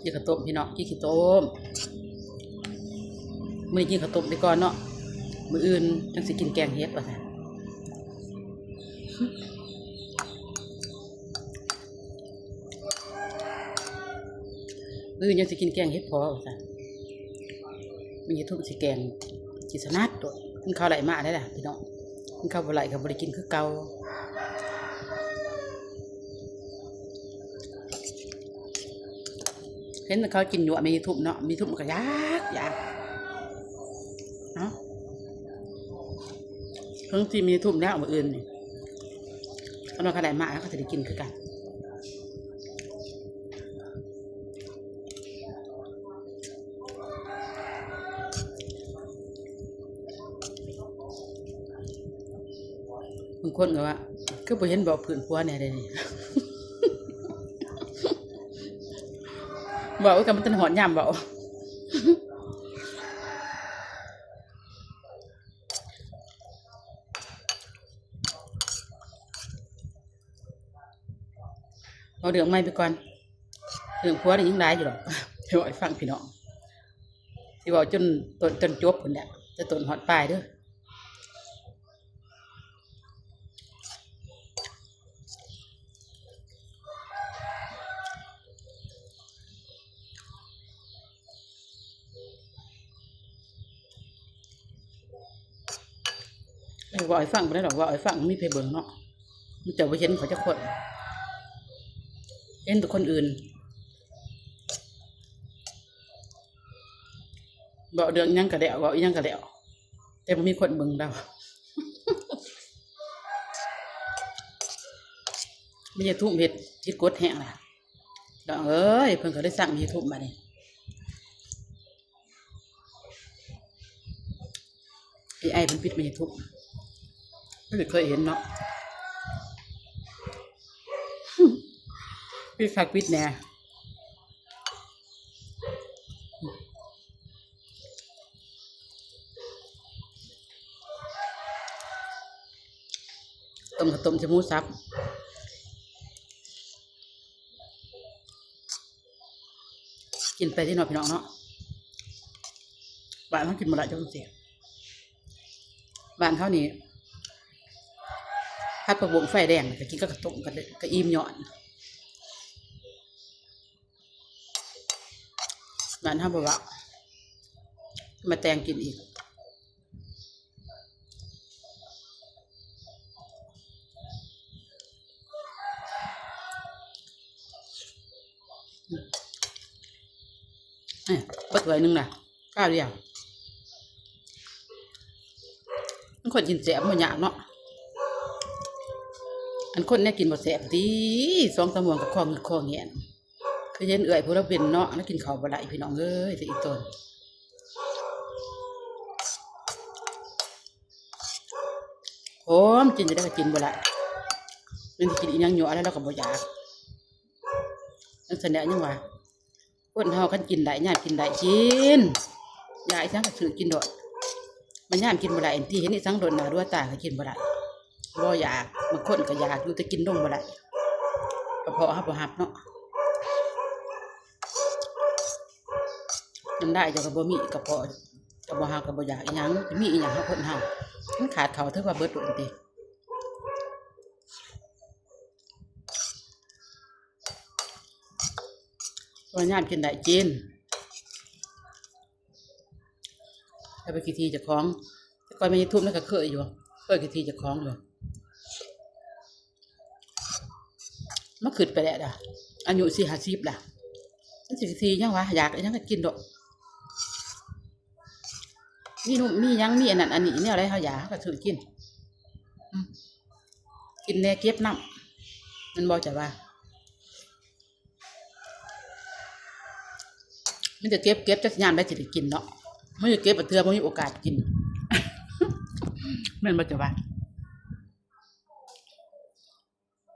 ກິນເຂົ້າຕົ້ມພີ່ນ້ອງ ກິນຂີ້ຕົມ. ມື້ນີ້ກິນເຂົ້າຕົ້ມໄປກ່ອນເນາະ ມື້ອື່ນຈັ່ງຊິກິນແກງເຫັດວ່າຊັ້ນ. ມື້ອື່ນຍັງຊິກິນແກງເຫັດເຜາະວ່າຊັ້ນ. ແມ່ນ YouTube ຊິແກງ ຊິຖະໜັດໂລດ. ກິນເຂົ້າໄດ້ມາໄດ້ລະພີ່ນ້ອງ ກິນເຂົ້າບໍ່ໄດ້ກໍບໍ່ໄດ້ກິນຄືເກົ່າ. ເຫັນແຕ່ເຂົາກິນຍົວະແມ່ນ YouTube ເນາະ YouTube ມັນກໍຢາກ ຢາກ. ເອົ້າ ເພິ່ນຊິມີ YouTube ແລ້ວມື້ອື່ນນີ້ ຄັນວ່າເຂົາໄດ້ມາ ເຮົາກໍຊິໄດ້ກິນຄືກັນ. ບາງຄົນກໍວ່າ ຄືບໍ່ເຫັນເວົ້າພື້ນຜົວແດ່ເດນີ້ ເວົ້າກໍມັນທັນຮອດຍາມເວົ້າ. ເວົ້າເລື່ອງໃໝ່ໄປກ່ອນ ເລື່ອງຜົວນີ້ຍັງຫຼາຍຢູ່ດອກ ຊິເວົ້າໃຫ້ຟັງພີ່ນ້ອງ ຊິເວົ້າຈົນຕົ້ນ ຈົນຈົບພຸ້ນແຫຼະ ແຕ່ຕົ້ນຮອດປາຍເດີ້. ເອີ ເວົ້າໃຫ້ຟັງບໍ່ໄດ້ດອກ ເວົ້າໃຫ້ຟັງ ມີໃຜເບິ່ງເນາະ ມີແຕ່ບໍ່ເຫັນເຂົາຈັກຄົນ ເຫັນແຕ່ຄົນອື່ນ ເວົ້າເລື່ອງຫຍັງກໍແລ້ວ ເວົ້າອີ່ຫຍັງກໍແລ້ວ ແຕ່ບໍ່ມີຄົນເບິ່ງດອກ. ແມ່ນ YouTube ເຮັດຜິດກົດແຮງລະ ນ້ອງເອີຍ ເພິ່ນກໍໄດ້ສັ່ງ YouTube ບາດນີ້ ເອໄອ ເພິ່ນປິດ YouTube ເພິ່ນເຄີຍເຫັນເນາະ ປິດຄັກປິດແນ່. ຕົ້ມ ເຂົ້າຕົ້ມໃສ່ໝູສັບ ກິນໄປຕິເນາະພີ່ນ້ອງເນາະ ບ້ານເຮົາກິນບໍ່ຫຼາຍຈັກຈັ່ງຊີ້ ບ້ານເຮົານີ້ ຜັດຜັກບົ້ງໄຟແດງ ກໍກິນກັບເຂົ້າຕົ້ມ ກໍ ກໍອີ່ມຍ້ອນ. ບ້ານເຮົາບໍ່ເວົ້າ ມາແຕ່ງກິນອີກ ເອີ ເບິດຖ້ວຍໜຶ່ງນະ ຄາວດຽວ. ມັນຄົນກິນແຊບ ມັນບໍ່ຍາກເນາະ ອັນຄົນແນວກິນບໍ່ແຊບຕິ ສອງສາມໂມງກໍຄໍງງືດຄໍແຫງ. ເຄີຍເຫັນເອື້ອຍຜູ້ລາວເປັນເນາະ ລາວກິນເຂົ້າບໍ່ໄດ້ພີ່ນ້ອງເອີຍ ແຕ່ອີ່ຕົນ ໂອ້ ກິນຈັ່ງໃດກໍກິນບໍ່ໄດ້ ມັນຊິກິນອີ່ຫຍັງຍົວະແລ້ວ ລາວກໍບໍ່ຢາກ ຈັ່ງຊັ້ນແຫຼະ ຍັງວ່າ ຄົນເຮົາຄັນກິນໄດ້ ຍາມກິນໄດ້ກິນ ຢາກອີ່ຫຍັງກໍຊື້ກິນໂລດ ມັນຍາມກິນບໍ່ໄດ້ ທີ່ເຫັນອີ່ຫຍັງໂດນໜ້າໂດນຕາກໍກິນບໍ່ໄດ້ ບໍ່ຢາກ ບາງຄົນກໍຢາກຢູ່ ແຕ່ກິນລົງບໍ່ໄດ້ ກະເພາະເຮົາບໍ່ຮັບເນາະ ນ້ຳລາຍເຈົ້າກໍບໍ່ມີ ກະເພາະກໍບໍ່ຮັບ ກໍບໍ່ຢາກອີ່ຫຍັງ ມີອີ່ຫຍັງເຮົາ ຄົນເຮົາ ມັນຂາດເຂົ້າ ຖືວ່າເບິດໂລດຕິ. ວ່າຍາມກິນໄດ້ກິນ ຢ່າໄປຂີ້ຖີ່ເຈົ້າຂອງ ແຕ່ກ່ອນແມ່ນ YouTube ນັ້ນກໍເຄີຍຢູ່ ເຄີຍຂີ້ຖີ່ເຈົ້າຂອງຢູ່ ມາຄິດໄປແລ້ວດາ ອາຍຸສີ່ຫ້າສິບລະ ມັນຊິຂີ້ຖີ່ຫຍັງວະ ຢາກອີ່ຫຍັງກໍກິນໂລດ ມີນົມ ມີຫຍັງ ມີອັນນັ້ນອັນນີ້ ແນວໃດເຮົາຢາກ ເຮົາກໍຊື້ກິນ ອືມ ກິນແດ່ ເກັບນຳ ແມ່ນບໍ່ ເຈົ້າວ່າ ມີແຕ່ເກັບ ເກັບ ຈັກຍາມໃດຊິໄດ້ກິນເນາະ ມີແຕ່ເກັບ ບາງເທື່ອບໍ່ມີໂອກາດກິນ ແມ່ນບໍ່ ເຈົ້າວ່າ.